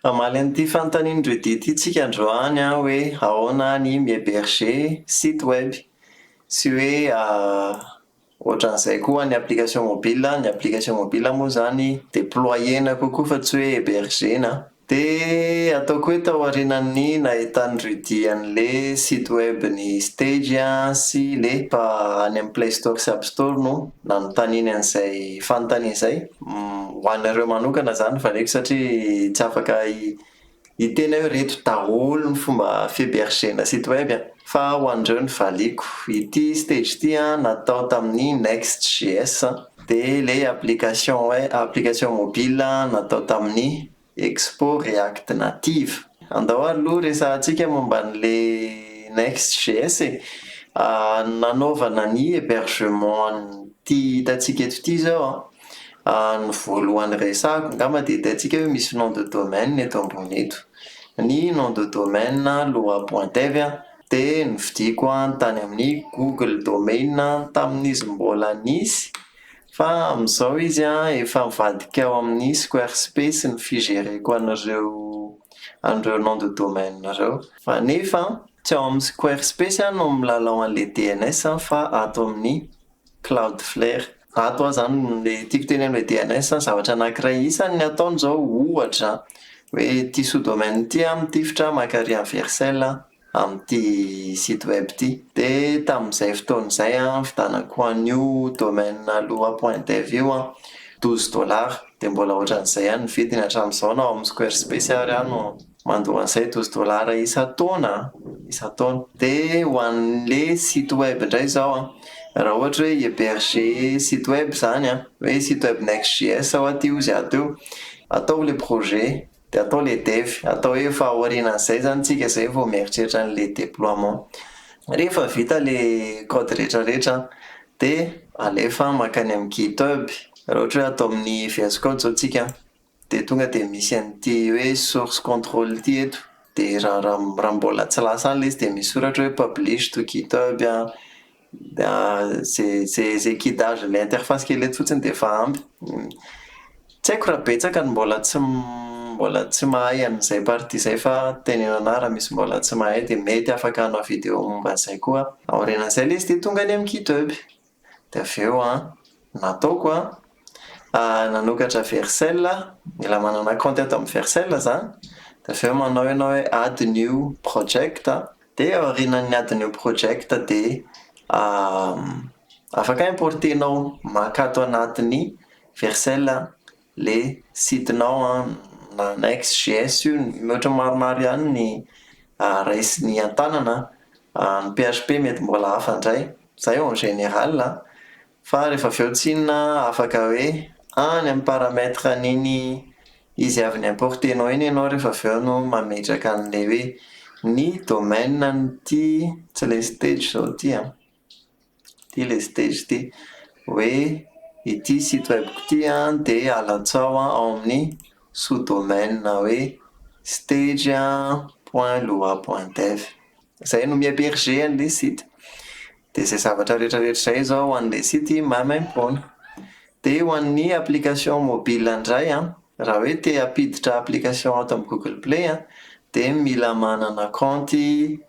Hamaly an'ity fanontanian'i Rudy ity tsika androany an, hoe ahoana ny mi-heberger site web sy hoe ohatran'izay koa ny application mobile, ny application mobile moa izany deployer-na kokoa fa tsy hoe heberger-na. Dia ataoko hoe tao aorianan'ny nahitan'i Rudy an'le site web ny stage sy le fa any amin'ny play store sy app store no nanontaniany an'izay fanontaniana izay. Ho anareo manokana izany valiako satria tsy afaka hiteny aho hoe ireto daholo ny fomba fi-heberger-na site web fa ho an'ireo no valiako. Ity stage ity natao tamin'ny Next JS dia le application application mobile natao tamin'ny Expo React Native. Andao ary aloha resahantsika momba an'le Next JS e. Nanaovana ny hebergement an'ity hitantsika eto ity izao an, ny voalohany resahako angamba dia hitantsika hoe misy nom de domaine eto ambony eto. Ny nom de domaine loha point dev dia novidiako tany amin'ny Google Domain tamin'izy mbola nisy. Fa amin'izao izy an, efa mivadika ao amin'ny Squarespace ny fi-gérer-ko an'ireo an'ireo nom de domaine ireo. Fa nefa tsy ao amin'ny Squarespace aho no milalao an'ilay DNS fa ato amin'ny Cloudflare. Ato aho izany ilay tiako tenenina hoe DNS zavatra anankiray isan'ny ataony izao ohatra hoe ity sous-domaine ity an mitifitra maka ary amin'ny Vercel amin'ity site web ity. Dia tamin'izay fotoana izay an, nividianako an'io domaine loha point dev io an, douze dollars, dia mbola ohatran'izay ihany ny vidiny hatramin'izao na ao amin'ny Squarespace ary aho no mandoa an'izay douze dollars isan-taona an, isan-taona. Dia ho an'ilay site web indray izao an, raha ohatra hoe hi-heberger site web izany an, hoe site web Next.js ho'a ity hozy aho teo, atao ilay projet, Dia atao le dev, atao hoe efa aorianan'izay zany tsika zay vao mieritreritra an'le deploiement. Rehefa vita le code rehetra rehetra dia alefa mankany amin'ny github, raha ohatra hoe ato amin'ny VS Code zao tsika dia tonga dia misy an'ity hoe source control ity eto, dia raha raha mbola tsy lasa any le izy dia misy soratra hoe publish to github an, Ze ze ze guidage le interface kely eto fotsiny dia efa ampy. Tsy haiko raha betsaka ny mbola tsy mbola tsy mahay an'izay partie izay fa teneno anah raha misy mbola tsy mahay dia mety afaka hanao vidéo momba an'izay koa aho. Aorianan'izay ilay izy dia tonga any amin'ny GitHub. Dia avy eo an, nataoko an, nanokatra Vercel aho, mila manana kaonty ato amin'ny Vercel izany, dia avy eo manao ianao hoe add new project an. Dia aorianan'ny adin'io project dia afaka importer-nao mankato anatin'ny Vercel le site-nao an, na Next.js io, mihoatra maromaro ihany ny raisiny an-tanana an, ny PHP mety mbola hafa indray, izay en général an, Fa rehefa avy eo tsinona afaka hoe any amin'ny paramètre an'iny izy avy ni-importer-nao iny ianao rehefa avy eo no mametraka an'ilay hoe ny domaine an'ity, tsy ilay stage izao ity an, ity ilay stage ity, hoe ity site web-ko ity an dia alatsao ao amin'ny sous domaine hoe stage point loha point dev. Izay no mi-heberger an'ilay site. Dia izay zavatra rehetra rehetra izay izao ho an'ilay site maimaimpoana. Dia ho an'ny application mobile indray an, raha hoe te hampiditra application ato amin'ny Google Play an, dia mila manana kaonty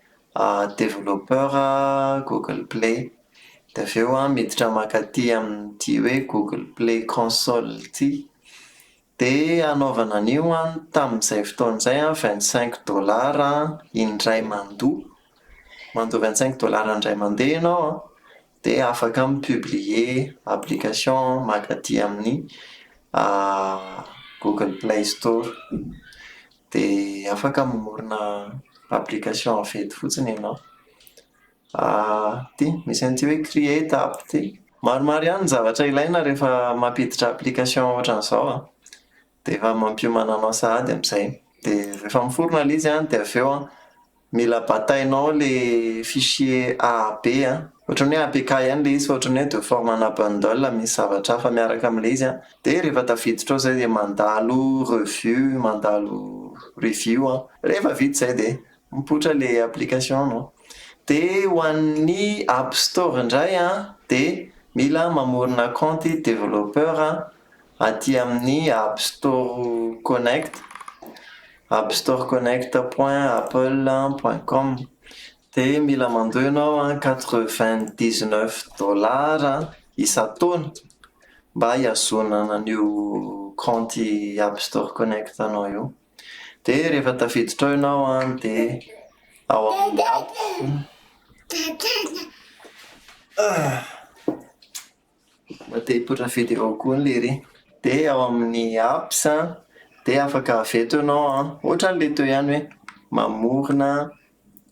développeur Google Play. Dia avy eo an, miditra mankaty amin'ity hoe Google Play Console ity. Dia hanaovana an'io an, tamin'izay fotoana izay an, 25 dollars indray mandoa, mandoa 25 dollars indray mandeha ianao an, dia afaka mi-publier application mankaty amin'ny Google Play Store. Dia afaka mamorona application avy eto fotsiny ianao. Ity, misy an'ity hoe create app ity. Maromaro ihany ny zavatra ilaina rehefa mampiditra application ohatran'izao an, dia efa mampiomana anao sahady amin'izay. Dia rehefa miforona ilay izy an, dia avy eo an, mila batainao ilay fichier AAB an, ohatran'ny hoe APK ihany ilay izy fa ohatran'ny hoe de forme-na bundle misy zavatra hafa miaraka amin'ilay izy an. Dia rehefa tafiditra ao izay dia mandalo revue, mandalo review an, rehefa vita izay dia Mipoitra le application anao. De ho an'ny app store indray an, de mila mamorona kaonty developpeur aty amin'ny app store connect. App Store Connect point apple point com. Dia mila mandoa ianao 99 dollars isan-taona mba hihazonana an'io kaonty App Store Connect anao io. Dia rehefa tafiditra ao ianao an, dia ao amin'ny app. Mba te hipoitra vidéo koa ny lery. Dia ao amin'ny apps an, dia afaka avy eto ianao an, ohatran'ilay teo ihany hoe mamorona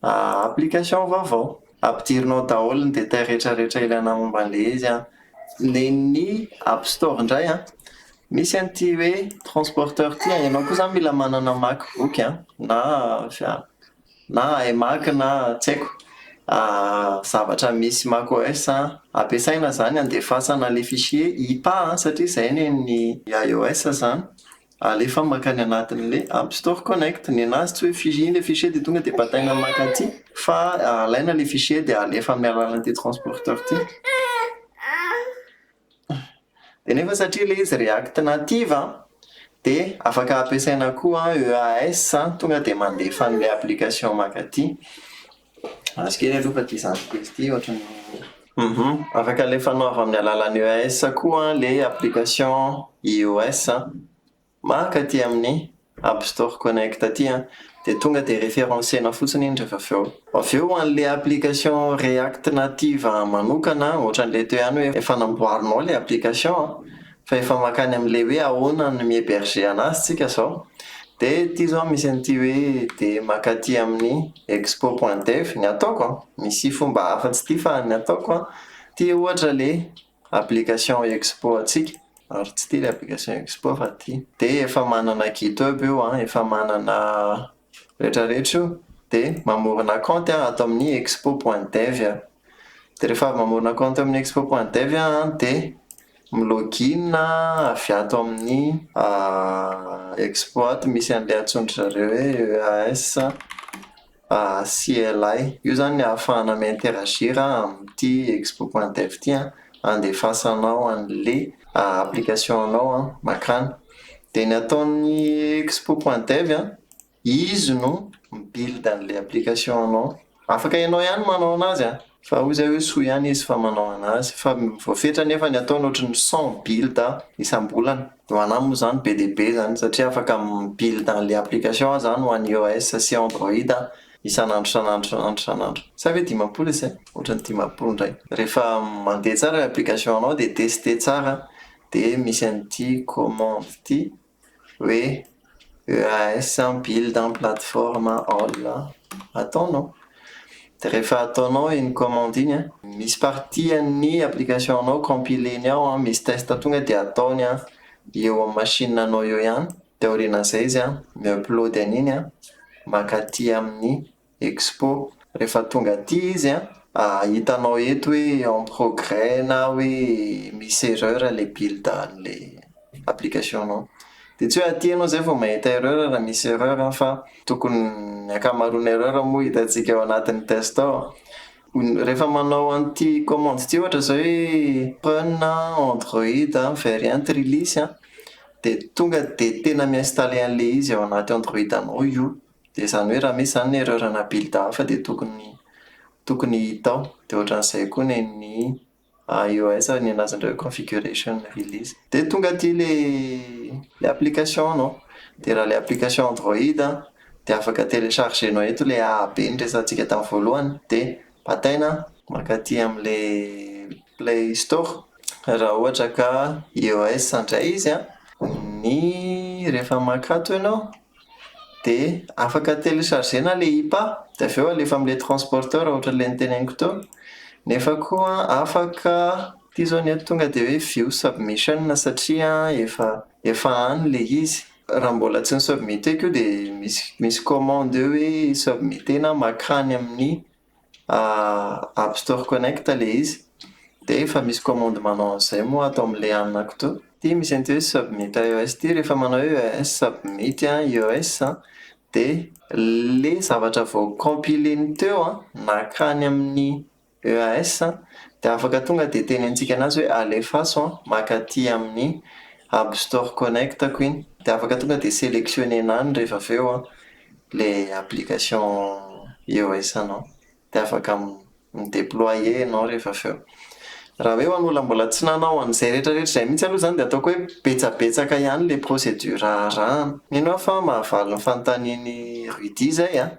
application vaovao. Ampidirinao daholo ny détails rehetra rehetra ilaina momba an'ilay izy an. Nen'ny App Store indray an, misy an'ity hoe transporteur ity an, ianao koa izany mila manana MacBook an, na na iMac na tsy haiko, zavatra misy macOS ampiasaina izany andefasana ilay fichier IPA an, satria izay nen'ny iOS izany. Alefa mankany anatin'le App Store Connect. Nenazy tsy hoe fichier iny le fichier dia tonga dia bataina mankaty fa alaina le fichier dia alefa amin'ny alalan'ity transporteur ity. Dia nefa satria le izy React Native an, dia afaka ampiasaina koa EAS tonga dia mandefa an'ilay application mankaty. Azo kely aloha fa ity zandriko kely ity ohatran'ny. Hum afaka alefanao avy amin'ny alalan'ny EAS koa le application iOS maka aty amin'ny App Store Connect aty an, dia tonga dia référencer-na fotsiny iny rehefa avy eo. Avy eo ho an'le application React Native manokana ohatran'le teo ihany hoe efa namboarinao le application an, Fa efa mankany amin'ilay hoe ahoana no mi-heberger anazy tsika zao. Dia ity zao misy an'ity hoe dia mankaty amin'ny expo point dev, ny ataoko an, misy fomba hafa tsy ity fa ny ataoko an, ity ohatra ilay application expo antsika, ary tsy ity ilay application expo fa ity. Dia efa manana github io an, efa manana rehetra rehetra io, dia mamorona kaonty aho ato amin'ny expo point dev aho. Dia rehefa avy mamorona kaonty amin'ny expo point dev aho an, dia Mi-login avy ato amin'ny expo ato misy an'ilay antsoin-dry zareo hoe EAS CLI. Io izany ny ahafahana mi-interagir amin'ity expo point dev ity an, andefasanao an'ilay application anao mankany. Dia ny ataon'ny expo point dev an, Izy no mi-build an'ilay application anao. Afaka ianao ihany manao anazy an! Fa hoy zay hoe soa ihany izy fa manao anazy. Fa voafetra anefa ny ataony ohatry ny 100 build isam-bolana. Ho anah moa izany be dia be izany satria afaka mi-build an'ilay application aho izany ho an'ny iOS sy Android isan'andro isan'andro isan'andro isan'andro. Sa ve 50 izay? Ohatran'ny 50 indray. Rehefa mandeha tsara ilay application anao dia tester tsara dia misy an'ity commande ity. hoe EAS build plateforme all ataonao. Dia rehefa ataonao iny commande iny an, misy partie an'ny application anao compiler-ny ao an, misy test tonga dia ataony an eo amin'ny machine anao eo ihany, dia aorianan'izay izy an mi-upload an'iny an mankaty amin'ny Expo. Rehefa tonga aty izy an, hitanao eto hoe en progrès na hoe misy erreur ilay build an'ilay application anao. Dia tsy hoe aty ianao izay vao mahita erreur raha misy erreur an, fa tokony ny ankamaroan'ny erreur moa hitantsika ao anatin'ny test ao. Rehefa manao an'ity commande ity ohatra izao hoe run android variant release an, dia tonga dia tena mi-installer an'ilay izy ao anaty android anao io. Dia izany hoe raha misy izany ny erreur ana build hafa dia tokony tokony hita ao. Dia ohatran'izay koa ny an'ny iOS ny anazy indray hoe configuration release. Dia tonga aty ilay ilay application anao. Dia raha ilay application Android dia afaka télécharger-nao eto ilay AAB niresahantsika tamin'ny voalohany dia bataina mankaty amin'ilay Play Store. Raha ohatra ka iOS indray izy an, ny rehefa mankato ianao Dia afaka télécharger-na ilay IPA dia avy eo alefa amin'ilay transporteur ohatran'ilay noteneniko teo. Nefa koa afaka, ity izao ny eto tonga dia hoe view submission satria efa efa any ilay izy. Raha mbola tsy ni-submit-ko io dia misy misy commande eo hoe submit-na mankany amin'ny App Store Connect ilay izy. Dia efa misy commande manao an'izay moa ato amin'ilay anako teo. Ity misy an'ity hoe submit iOS ity, rehefa manao hoe iOS submit iOS dia ilay zavatra vao compiler-ny teo nankany amin'ny EAS dia afaka tonga dia tenenintsika anazy hoe alefaso maka aty amin'ny App Store Connect-ko iny. Dia afaka tonga dia sélectionner-na any rehefa avy eo an ilay application iOS anao. Dia afaka mi-déployer ianao rehefa avy eo. Raha hoe ho an'olona mbola tsy nanao an'izay rehetrarehetra izay mihitsy aloha izany dia ataoko hoe betsabetsaka ihany ilay procédure arahana. Mino aho fa mahavaly ny fanontanian'i Rudy izay an.